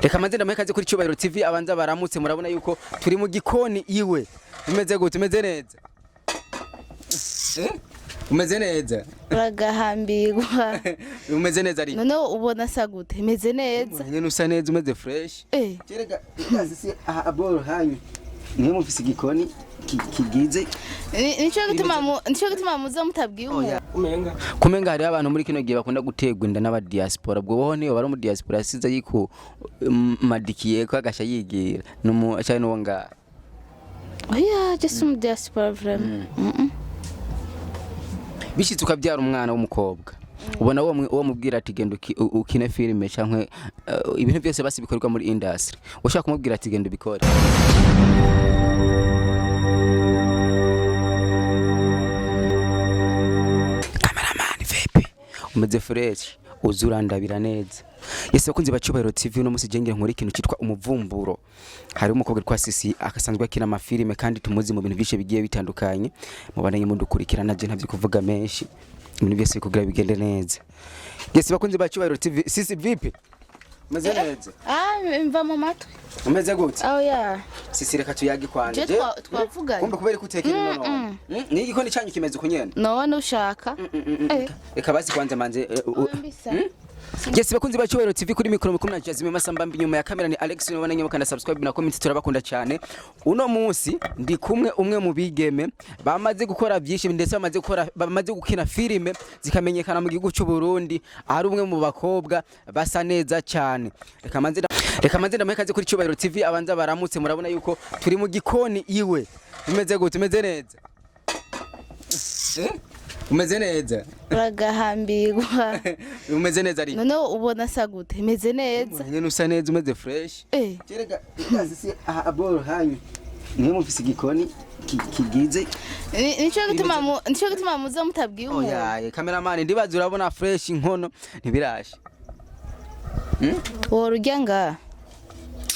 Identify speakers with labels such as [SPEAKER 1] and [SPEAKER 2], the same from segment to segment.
[SPEAKER 1] Reka manze ndamuhe kaze kuri Cyubahiro TV, abanza baramutse. Murabona yuko turi mu gikoni iwe. Umeze gute? Umeze neza? Eh? Umeze neza?
[SPEAKER 2] Uragahambirwa.
[SPEAKER 1] Umeze neza ariko?
[SPEAKER 2] Noneho ubona asa gute? Meze neza.
[SPEAKER 1] Nyene usa neza, umeze fresh.
[SPEAKER 2] Eh.
[SPEAKER 1] Kerega ikazi si aha aboro hanyu. Niwe mufise igikoni kigize.
[SPEAKER 2] Nico gituma muza mutabwiye umuntu.
[SPEAKER 3] Umenga
[SPEAKER 1] Kumenga hariho abantu muri kino gihe bakunda guterwa inda n'aba diaspora. Ubwo boho niyo bari mu diaspora asize yiku madikiye ko agasha yigira numu cyane nuwo ngaha.
[SPEAKER 2] Oya, je suis mu diaspora vraiment. Mm.
[SPEAKER 1] Bishitse ukabyara umwana w'umukobwa, ubona uwo mubwira ati genda ukine filime canke ibintu byose basi bikorwa muri industry, ushaka kumubwira ati genda ubikore? Cameraman vipi, umeze fresh? Uzurandabira neza. Yese bakunzi ba Cyubahiro TV, uno musi jengere nkora ikintu cyitwa umuvumburo. Hari umukobwa witwa Sisi akasanzwe akina amafilime kandi tumuzi mu bintu byinshi bigiye bitandukanye. Mubandanye mudukurikirana, je ntavyo kuvuga menshi, ibintu byose kugira bigende neza. Yese bakunzi ba Cyubahiro TV, Sisi vipi, umeze neza?
[SPEAKER 2] Ah, mva mu matwi.
[SPEAKER 1] Umeze gute?
[SPEAKER 2] Oh yeah.
[SPEAKER 1] Sisi, reka tuyage kwanje.
[SPEAKER 2] Je twavuganye.
[SPEAKER 1] Kumbe kubera kutekera ino none ni igikoni cyanyu kimeze uko nyene?
[SPEAKER 2] None ushaka? Eh.
[SPEAKER 1] Reka basi kwanza manze
[SPEAKER 2] Mbisa.
[SPEAKER 1] Yes, bakunzi ba Cyubahiro TV, kuri mikoro mikuru na Jazime Masamba mbi, nyuma ya kamera ni Alex. Nubona nyuma kanda subscribe na comment, turabakunda cyane. Uno munsi ndi kumwe umwe mu bigeme bamaze gukora byinshi, ndetse bamaze gukora, bamaze gukina filime zikamenyekana mu gihugu cy'u Burundi, ari umwe mu bakobwa basa neza cyane. Reka manze ndamuhe kaze kuri Cyubahiro TV, abanza baramutse. Murabona yuko turi mu gikoni iwe. Umeze gute? Umeze neza? Eh? Umeze neza?
[SPEAKER 2] Uragahambirwa.
[SPEAKER 1] Umeze neza ariko?
[SPEAKER 2] Noneho ubona asa gute? Meze neza.
[SPEAKER 1] Nyene usa neza, umeze fresh.
[SPEAKER 2] Eh.
[SPEAKER 1] Kerega ikazi si aha aboro hanyu. Niwe mufise igikoni kigize.
[SPEAKER 2] Nico gituma muza mutabwiye umuntu.
[SPEAKER 1] Oya, cameraman, ndibaza urabona fresh, inkono ntibirashe.
[SPEAKER 2] Worurya ngaha.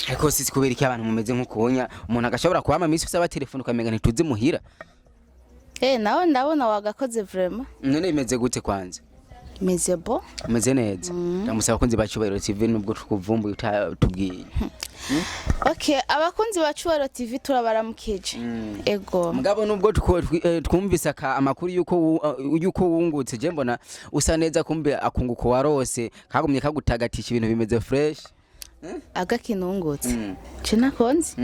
[SPEAKER 1] Ariko sisi, kubera iki abantu mumeze nk'ukunya umuntu agashobora kuhama iminsi usaba telefone ukamenga ntituzi muhira?
[SPEAKER 2] Eh, nawe ndabona wagakoze vraiment.
[SPEAKER 1] None bimeze gute kwanza?
[SPEAKER 2] Meze bo.
[SPEAKER 1] Umeze neza. Ndamusaba abakunzi ba Cyubahiro TV, nubwo tukuvumbuye utatubwiye.
[SPEAKER 2] Okay, abakunzi ba Cyubahiro TV turabaramukije. Ego.
[SPEAKER 1] Mugabo nubwo twumvise amakuru yuko yuko wungutse, je mbona usa neza, kumbe akunguko warose kagumye kagutagatisha, ibintu bimeze fresh.
[SPEAKER 2] Agakinungutse. Je nakonze.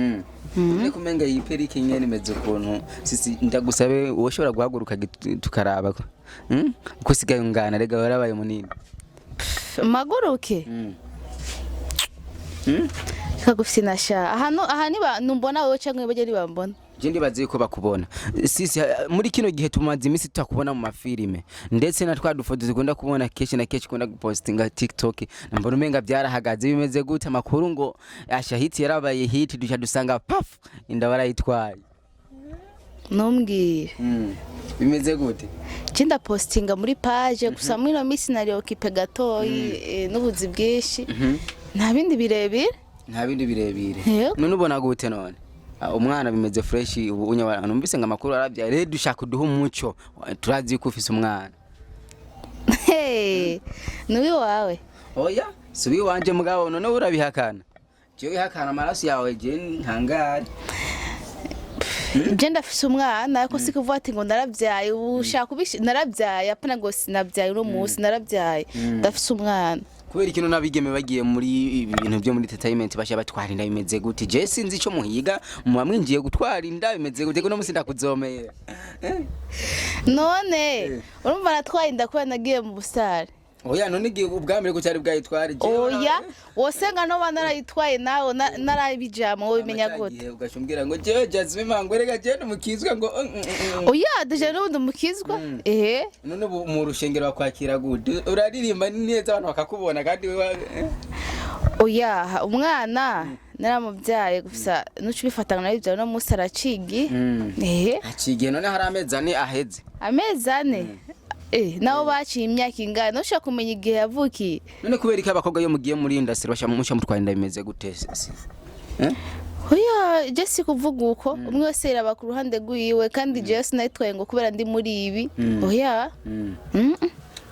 [SPEAKER 1] Ariko umenga iyi perike nyene imeze ukuntu. Sisi, ndagusabe woshobora guhaguruka tukaraba ko uko usigaye ungana, rega warabaye munini.
[SPEAKER 2] Maguruke. Kagufina sha. Ahantu aha niba numbona wewe canke bajye nibambona.
[SPEAKER 1] Je ndibaze yuko bakubona. Sisi, muri kino gihe tumaze iminsi tutakubona mu mafilime, ndetse na twa dufoto dukunda kubona kenshi na kenshi ukunda gupostinga TikTok, mbona umenga byarahagaze. Bimeze gute? Amakuru ngo asha hit yarabaye hit, duca dusanga paf, inda barayitwaye.
[SPEAKER 2] Numbwire.
[SPEAKER 1] Bimeze gute?
[SPEAKER 2] Je ndapostinga muri page gusa, muri ino minsi nari occupé gatoyi n'ubuzi bwinshi. Nta bindi birebire.
[SPEAKER 1] Nta bindi birebire.
[SPEAKER 2] Yego.
[SPEAKER 1] None ubona gute none? Ah, umwana bimeze fresh ubu unya? Numvise ngo amakuru arabyaye, rero dushaka uduhe umuco, turazi ko ufise umwana.
[SPEAKER 2] Hey, nuwi wawe.
[SPEAKER 1] Oya, subi wanje mugabo none urabihakana? Jewe wihakana amaraso yawe, je ntangare.
[SPEAKER 2] Je ndafise umwana, ariko si kuvuga ati ngo narabyaye ubu ushaka kubishi narabyaye, apana ngo sinabyaye uno munsi, narabyaye, ndafise umwana.
[SPEAKER 1] Kubera ikintu n'abigeme bagiye muri ibi bintu byo muri entertainment basha batwara inda, bimeze gute? Je sinzi ico muhiga, muba mwinjiye gutwara inda, bimeze gute? Kuno musi ndakuzomera.
[SPEAKER 2] None urumva natwaye inda kubera nagiye mu busare?
[SPEAKER 1] Oya, none igihe ubwambere ko cyari bwayitware?
[SPEAKER 2] Oya, wosenga noba narayitwaye nawe narabijamwo, wobimenya gute?
[SPEAKER 1] Ugacumbwira ngo jewe Jasmine Mangwe, rega jewe mukizwa ngo
[SPEAKER 2] Oya, déjà n'ubundi umukizwa, ehe.
[SPEAKER 1] None ubu mu rushengero bakwakira gute? Uraririmba neza, abantu bakakubona, kandi wewe
[SPEAKER 2] Oya, umwana naramubyaye gusa nuca ubifata ngo narabibyaye uno munsi, aracigi, ehe.
[SPEAKER 1] Acigiye none hari amezi 4 aheze.
[SPEAKER 2] Amezi 4, eh, nabo baciye imyaka ingana, ntushobora kumenya igihe yavukiye.
[SPEAKER 1] None kubera iki abakobwa iyo mugiye muri industry basha muca mutwara inda, bimeze gute? Eh?
[SPEAKER 2] Oya, je si kuvuga uko, umwe wese yiraba ku ruhande rwiwe, kandi jewe sinayitwaye ngo kubera ndi muri ibi, oya. Mm.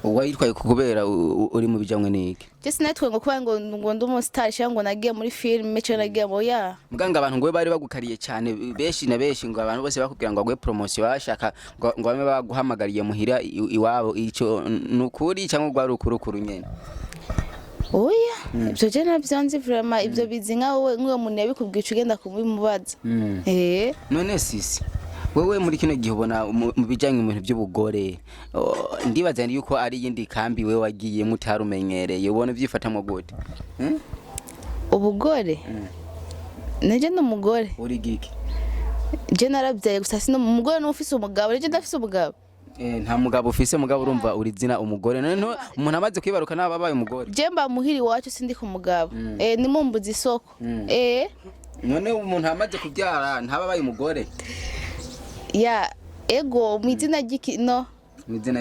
[SPEAKER 1] Wayitwaye kubera uri mu bijamwe n'iki?
[SPEAKER 2] Je sinatwe ngo kuba ngo ndi umustar cyangwa ngo nagiye muri filime cyangwa nagiye mu ya.
[SPEAKER 1] Muganga, abantu ngo bari bagukariye cyane, benshi na benshi, ngo abantu bose bakubwira ngo aguhe promotion, bashaka ngo bame baguhamagariye muhira iwabo. Ico nukuri cyangwa rwari ukurukuru nyene?
[SPEAKER 2] Oya, ibyo je navyo nzi vraiment, ibyo bizi nka wowe, nk'uwo muntu yabikubwiye uca ugenda kubimubaza.
[SPEAKER 1] None sisi, wewe muri kino gihe ubona mu bijanye mu bintu by'ubugore, ndibaza yuko ari iyindi kambi wewe wagiyemo utarumenyereye, ubona ubyifatamo gute? Hmm?
[SPEAKER 2] Ubugore, neje ndi umugore.
[SPEAKER 1] Uri giki?
[SPEAKER 2] Je narabyaye gusa, sino umugore n'ufise umugabo, neje ndafise umugabo.
[SPEAKER 1] Nta mugabo ufise, mugabo urumva uri zina umugore. None umuntu amaze kwibaruka naba abaye umugore?
[SPEAKER 2] Je mba muhiri iwacu, sindi ku mugabo, nimumbuza isoko.
[SPEAKER 1] None umuntu amaze kubyara ntaba abaye umugore?
[SPEAKER 2] Ya, ego, mu izina ry'iki no
[SPEAKER 1] Mu izina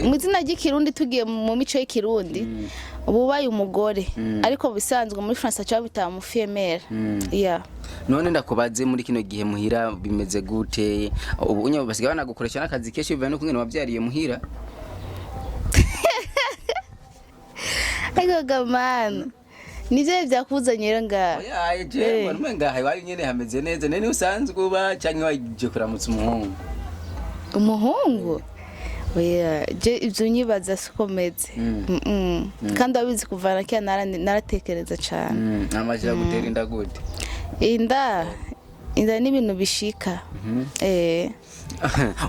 [SPEAKER 2] mu izina ry'Ikirundi, tugiye mu mico y'Ikirundi, uba ubaye umugore, ariko bisanzwe muri France cyangwa bita mu fille-mère ya.
[SPEAKER 1] None ndakubaze, muri kino gihe muhira bimeze gute? Ubu unye basigaye banagukoresha n'akazi kenshi bivaye no kungene wavyariye muhira?
[SPEAKER 2] Ariko gamana, nivyo vyakuzanye rero ngaha?
[SPEAKER 1] Oya, je mbona umenga ngaha iwanyu nyene hameze neza. None usanzwe uba canke waje kuramutsa umuhungu?
[SPEAKER 2] Umuhungu? Oya, je ivyo nyibaza siko meze. Kandi abizi kuva na kera naratekereza cane.
[SPEAKER 1] Amajira gutera inda gute?
[SPEAKER 2] Inda ni ibintu bishika.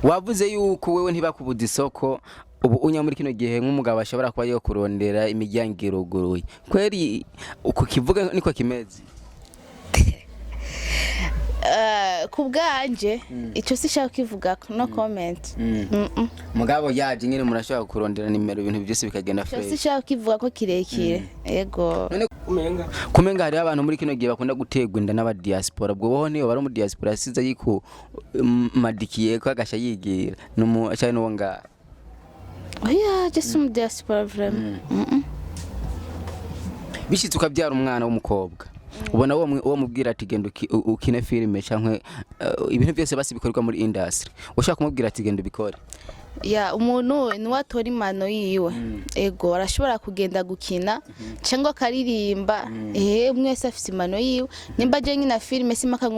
[SPEAKER 1] Wavuze yuko wewe ntibakubuza isoko. Ubu unya muri kino gihe nk'umugabo ashobora kuba yo kurondera imiryango iruguruye kweri, uko kivuga niko kimeze?
[SPEAKER 2] Ku bwanje ico sishaka kivuga, no comment.
[SPEAKER 1] Mugabo yaje nyine murashobora kurondera nimero, ibintu byose bikagenda
[SPEAKER 2] Ico
[SPEAKER 1] fresh.
[SPEAKER 2] sishaka kivuga ko kirekire, yego.
[SPEAKER 1] None kumenga hariho abantu muri kino gihe bakunda guterwa inda n'aba diaspora, ubwo boho niyo bari mu diaspora asize yiku madikiye ko agasha yigira numu cyane n'uwo ngaha?
[SPEAKER 2] Oya, je si mu diaspora vraiment.
[SPEAKER 1] Bishitse ukabyara umwana w'umukobwa, ubona uwo mubwira ati genda ukine filime canke ibintu byose basi bikorwa muri industry, ushaka kumubwira ati genda ubikore?
[SPEAKER 2] Ya, umuntu niwe atora impano yiwe. Ego, arashobora kugenda gukina cyangwa akaririmba. Umwe wese afise impano yiwe. Nimba je nkina filime, simaka ngo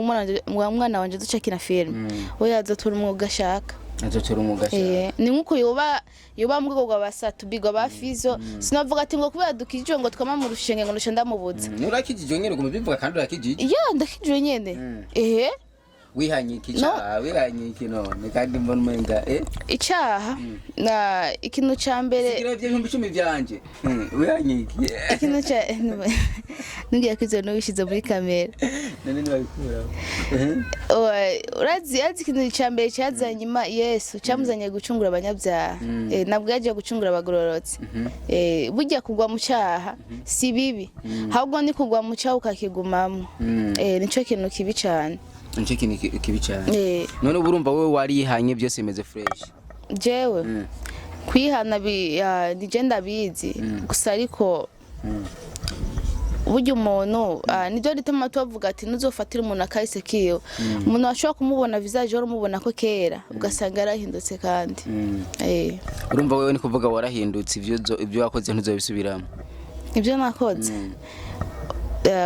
[SPEAKER 2] umwana wanje azoca akina filime. We azotora umwuga ashaka.
[SPEAKER 1] Azotora umwuga ashaka.
[SPEAKER 2] Ni nkuko yoba mu rwego rwa basatubigwa ba Fizo, sinavuga ati ngo kubera dukijijwe ngo twama mu rushenge ngo nduce ndamubuza.
[SPEAKER 1] Nurakijije nyene, uguma ubivuga kandi urakijije.
[SPEAKER 2] Ya, ndakijijwe nyene.
[SPEAKER 1] Wihanye iki?
[SPEAKER 2] No.
[SPEAKER 1] Ca wihanye iki none kandi mbona umenga
[SPEAKER 2] Icaha na ikintu ca mbere
[SPEAKER 1] sigira ivyo 10,000 vyanje. Wihanye iki?
[SPEAKER 2] Ikintu ca nubwira ko ivyo nubishize muri kamera.
[SPEAKER 1] None ntibabikuraho?
[SPEAKER 2] Urazi azi ikintu ca mbere cazanye Yesu camuzanye gucungura abanyabyaha. Nabwo yaje gucungura abagororotsi. Burya kugwa mu cyaha si bibi, ahubwo ni kugwa mu cyaha ukakigumamo. Nico kintu kibi cane.
[SPEAKER 1] Nico kintu kibi cane. None ubu urumva wowe warihanye, byose bimeze fresh?
[SPEAKER 2] Jewe kwihana nije ndabizi gusa, ariko burya umuntu, nibyo rituma tubavuga ati ntuzofatire umuntu akahise kiwe. Umuntu washobora kumubona visage wari umubona ko kera, ugasanga yarahindutse kandi.
[SPEAKER 1] Urumva wewe ni kuvuga warahindutse, ibyo wakoze ntuzobisubiramo?
[SPEAKER 2] Ibyo nakoze,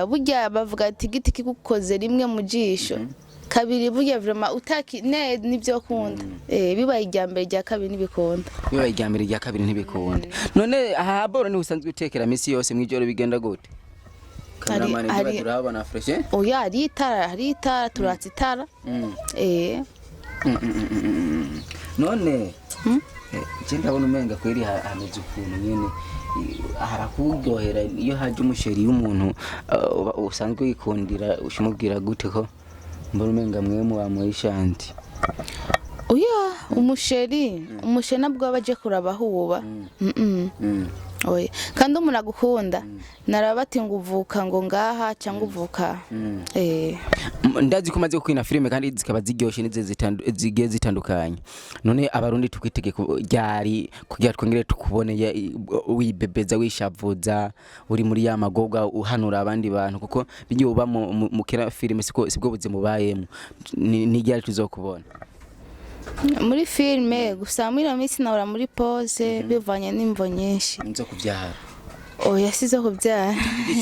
[SPEAKER 2] burya bavuga ati igiti kigukoze rimwe mu jisho, kabiri burya vraiment utaki ne nibyo kunda. Bibaye irya mbere, irya kabiri ntibikunda.
[SPEAKER 1] Bibaye irya mbere, irya kabiri ntibikunda. None aha boro niho usanzwe utekera misi yose? Mw'ijoro bigenda gute? Cameraman, niba turahabona fresh, eh?
[SPEAKER 2] Oya, hari itara, turatsa itara.
[SPEAKER 1] None je ndabona umenga kweri hameze ukuntu nyene, harakuryohera. Iyo haje umusheri w'umuntu usanzwe wikundira, ushimubwira gute ko mbona umenga mwe muba muri shanti?
[SPEAKER 2] Oya, umusheri nabwo aba aje kuraba aho uba. Oya, kandi umuntu agukunda naraba ati ngo uvuka ngo ngaha cyangwa uvuka.
[SPEAKER 1] Ndazi ko umaze gukina filime kandi zikaba ziryoshe n'izi zigiye zitandukanye. None Abarundi tukwitege ryari kugira twongere tukubone wibebeza, wishavuza, uri muri ya magorwa, uhanura abandi bantu? Kuko bigiye uba mu kina filime siko sibwo buzima ubayemo. Ni ryari tuzokubona?
[SPEAKER 2] Muri filime gusa muri ino minsi nahora muri pause bivanye n'imvo nyinshi.
[SPEAKER 1] Nzo kuvyara?
[SPEAKER 2] Oya, sizo kubyara.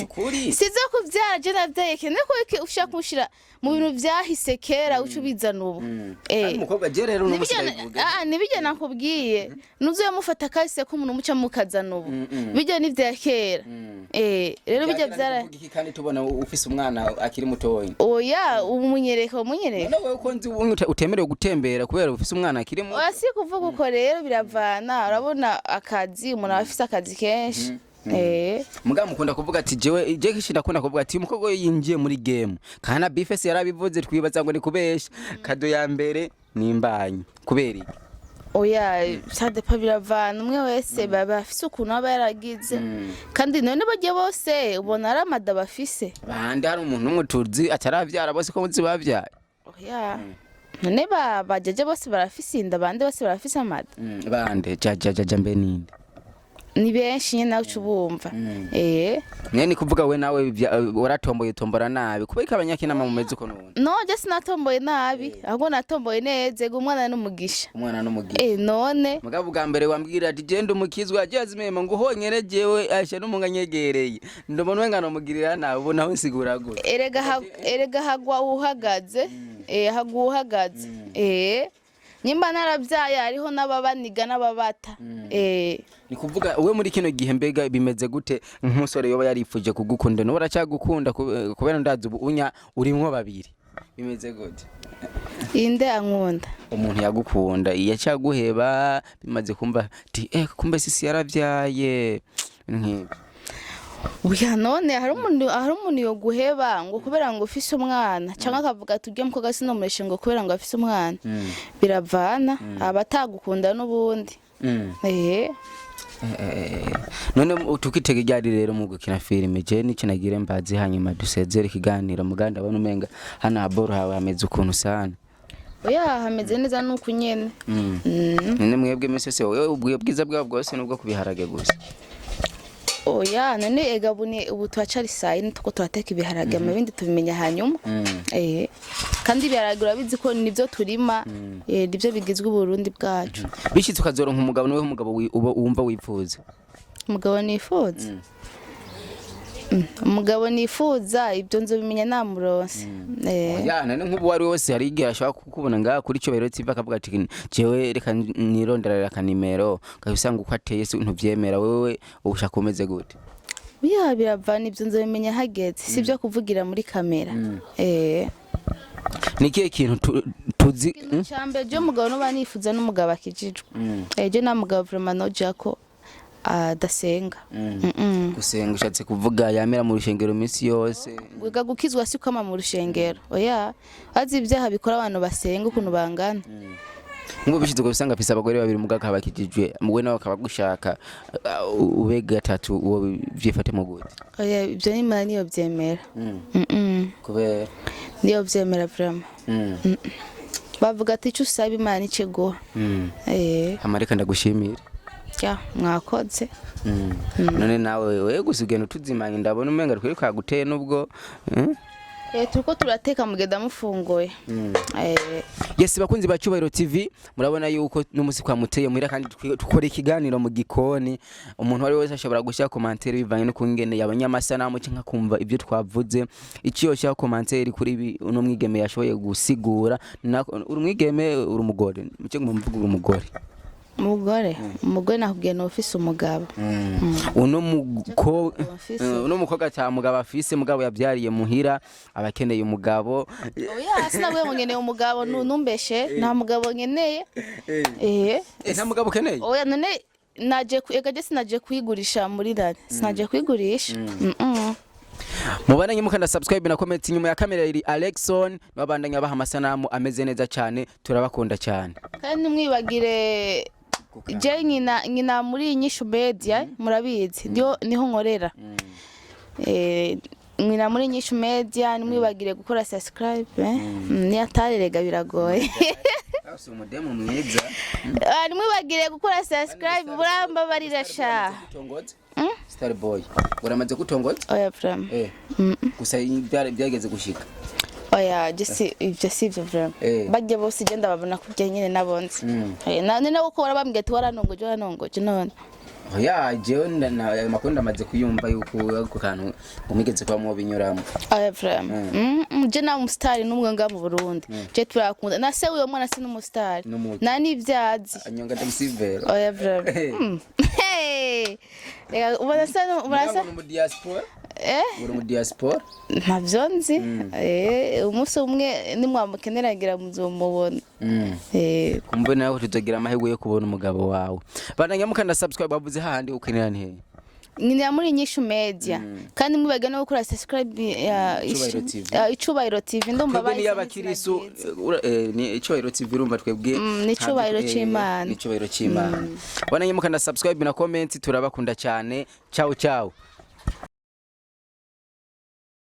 [SPEAKER 1] Ukuri.
[SPEAKER 2] Sizo kubyara, je navyaye kera. Niko iki ushaka kunshira mu bintu vyahise kera, uca ubizana ubu?
[SPEAKER 1] Kandi umukobwa je rero uno musi ndabivuga.
[SPEAKER 2] Ah, nibijya nakubwiye, nuzuye mufata kahise ko umuntu muca mukazana ubu, bijya ni vya kera. Rero bijya vyara
[SPEAKER 1] Kuvuga iki kandi tubona ufise umwana akiri mutoya?
[SPEAKER 2] Oya, umunyereka umunyereka.
[SPEAKER 1] None wewe ko nzi ubu utemerewe gutembera kubera ufise umwana akiri muto.
[SPEAKER 2] Oya, si kuvuga uko rero, biravana. Urabona akazi, umuntu aba afise akazi kenshi.
[SPEAKER 1] Mugabo mukunda kuvuga ati jewe je kishi ndakunda kuvuga ati umukobwa we yinjiye muri game kana Bifese yarabivuze, twibaza ngo ni kubesha. Kado ya mbere ni imbanyi, kubera iki?
[SPEAKER 2] Oya, ça dépend, biravana. Umwe wese baba afise ukuntu aba yaragize, kandi none barya bose ubona ari amada bafise.
[SPEAKER 1] Bande? Hari umuntu umwe tuzi ataravyara, bose ko nzi bavyaye.
[SPEAKER 2] Oya, none ba bajeje bose barafise inda, bande bose barafise amada.
[SPEAKER 1] Bande? Ja ja ja ja, mbe ninde?
[SPEAKER 2] Ni benshi nyene, nawe uca ubumva.
[SPEAKER 1] Mwene kuvuga we nawe waratomboye utombora nabi, kubera ko abanyakinama mumeze uko nubundi.
[SPEAKER 2] No, je sinatomboye nabi, ahubwo natomboye neza. Ego, umwana n'umugisha.
[SPEAKER 1] Umwana n'umugisha.
[SPEAKER 2] None
[SPEAKER 1] Mugabo bwa mbere wambwira ati genda umukizwa Jasmine ngo honyene jewe asha n'umunga nyegereye ndobona umenga nomugirira nabi, ubu naho nsigura gute?
[SPEAKER 2] Erega hagwa uhagaze, hagwa uhagaze. Nyimba narabyaye, hariho n'ababaniga n'ababata.
[SPEAKER 1] Ni kuvuga we muri kino gihe mbega bimeze gute? Nk'umusore yoba yarifuje kugukunda, nuba aracyagukunda? Kubera ndazi ubu unya urimwo babiri, bimeze gute?
[SPEAKER 2] Inde ankunda?
[SPEAKER 1] Umuntu yagukunda yacyaguheba bimaze kumva ati kumbe sisi yaravyaye, ibintu nk'ibyo.
[SPEAKER 2] Oya, none hari umuntu yoguheba ngo kubera ngo ufise umwana, cyangwa akavuga ati ujye mukobwa sinomureshe ngo kubera ngo afise umwana? Biravana, aba atagukunda n'ubundi.
[SPEAKER 1] None tukitega ryari rero mu gukina filime? Je nico nagire mbazi, hanyuma dusezere ikiganiro. Muganda abona umenga hano haboro hawe hameze ukuntu sana.
[SPEAKER 2] Oya, hameze neza nuko nyene.
[SPEAKER 1] None mwebwe iminsi yose wewe ubwiye bwiza bwabo bwose nubwo kubiharage gusa?
[SPEAKER 2] Oya, none ega bune ubu turacari saa yine, tuko turateka ibiharage, mu bindi tubimenya hanyuma. Kandi ibiharage urabizi ko nivyo turima, nivyo bigizwe Uburundi bwacu.
[SPEAKER 1] Bishitse ukazoronka umugabo, niwe umugabo wumva wifuza?
[SPEAKER 2] Umugabo nifuza? Umugabo nifuza, ibyo nzobimenya namuronse.
[SPEAKER 1] Ya, none nk'ubu wari wese hari igihe ashobora kukubona ngaha kuri Cyubahiro TV akavuga ati jewe reka nironderera akanimero, ukaba uko ateye si ntuvyemera, wewe ushaka umeze gute?
[SPEAKER 2] Oya, biravana, ibyo nzobimenya hageze, si ibyo kuvugira muri kamera.
[SPEAKER 1] Ni ikihe kintu tuzi?
[SPEAKER 2] Ikintu ca mbere je umugabo nuba nifuza n'umugabo akijijwe. Je nta mugabo vraiment noja ko adasenga.
[SPEAKER 1] Gusenga ushatse kuvuga yamera mu rushengero iminsi yose?
[SPEAKER 2] Wiga gukizwa si kwama mu rushengero. Oya, azi ibyaha bikora abantu basenga ukuntu bangana.
[SPEAKER 1] Nk'ubu bishitse usanga afise abagore babiri, mugabo akaba akijijwe, we nawe akaba agushaka, ube gatatu, uwo vyifate mu gute?
[SPEAKER 2] Oya, ibyo n'Imana niyo byemera.
[SPEAKER 1] Kubera?
[SPEAKER 2] Niyo byemera vraiment. Bavuga ati icyo usaba Imana ikiguha.
[SPEAKER 1] Hama reka ndagushimire.
[SPEAKER 2] Ya, mwakoze.
[SPEAKER 1] None nawe we gusa ugenda utuzimanye, ndabona umenga twari kaguteye nubwo?
[SPEAKER 2] Turiko turateka, mugenda mufunguye.
[SPEAKER 1] Yes, bakunzi ba Cyubahiro TV, murabona yuko n'umusi kwa muteye muhira kandi tukora ikiganiro mu gikoni. Umuntu wari wese ashobora gushyira commentaire bivanye no kungene yabonye amasanamu cyangwa kumva ibyo twavuze, icyo yoshyira commentaire kuri ibi uno mwigeme yashoboye gusigura. Uri umwigeme, uri umugore, mucyo ngo mvuge uri umugore.
[SPEAKER 2] Umugore nakubwiye ni ufise umugabo.
[SPEAKER 1] Uno mukobwa
[SPEAKER 2] Afise.
[SPEAKER 1] Uno mukobwa ata mugabo afise, mugabo yabyariye muhira, abakeneye umugabo.
[SPEAKER 2] Oya, sinabwiye ngo nkeneye umugabo, numbeshe, nta mugabo nkeneye.
[SPEAKER 1] Nta mugabo ukeneye?
[SPEAKER 2] Oya, none naje ega je sinaje kwigurisha muri rani, sinaje kwigurisha.
[SPEAKER 1] Mubandanye mukanda subscribe na comment. Inyuma ya kamera iri Alexon, babandanya baha amasanamu ameze neza cyane. Turabakunda cyane.
[SPEAKER 2] Kandi ntimwibagire je nkina muri Inyishu Media, murabizi niho nkorera. Nkina muri Inyishu Media, ntimwibagire gukora subscribe. Niyatarerega biragoye.
[SPEAKER 1] Si umudemu mwiza.
[SPEAKER 2] Ntimwibagire gukora subscribe, burambabarira sha.
[SPEAKER 1] Kutongoza Star Boy, uramaze kutongoza?
[SPEAKER 2] Oya, vraiment.
[SPEAKER 1] Gusa byageze gushika.
[SPEAKER 2] Oya, je si ivyo, si ivyo vraiment. Barya bose je ndababona kurya nyene nabonze. Ni nabo ko warabambwiye ati waranongoje, waranongoje none.
[SPEAKER 1] Oya, jewe ayo makuru ndamaze kuyumva yuko ako kantu ngo mwigeze kuba mwobinyuramo.
[SPEAKER 2] Oya, vraiment. Je nta umusitari n'umwe nga mu Burundi je turakunda, na se uyo mwana si n'umusitari.
[SPEAKER 1] N'umuki.
[SPEAKER 2] Nta n'ivyazi.
[SPEAKER 1] Anyonga taxivero.
[SPEAKER 2] Oya, vraiment. Hey! Reka, ubona sa ubona sa
[SPEAKER 1] Mu diaspora.
[SPEAKER 2] Eh.
[SPEAKER 1] Uri mu diaspora.
[SPEAKER 2] Ntavyo nzi. Umunsi umwe nimwamukenera ngira muzomubona.
[SPEAKER 1] Kumbe nawe tuzogira amahirwe yo kubona umugabo wawe. Bandanya mukanda subscribe. Bavuze hahandi ukenera ni hehe?
[SPEAKER 2] Nkinira muri Inyishu Media, kandi mwibage no gukora subscribe ya
[SPEAKER 1] Icubahiro TV.
[SPEAKER 2] Ya Icubahiro TV, ndumva.
[SPEAKER 1] Twebwe ni
[SPEAKER 2] Bahise
[SPEAKER 1] y'abakirisu.
[SPEAKER 2] izina ryiza.
[SPEAKER 1] Ni Icubahiro TV, urumva twebwe
[SPEAKER 2] Ni icubahiro c'Imana.
[SPEAKER 1] Ni icubahiro c'Imana. Bandanya mukanda subscribe na comment, turabakunda cyane. Ciao ciao.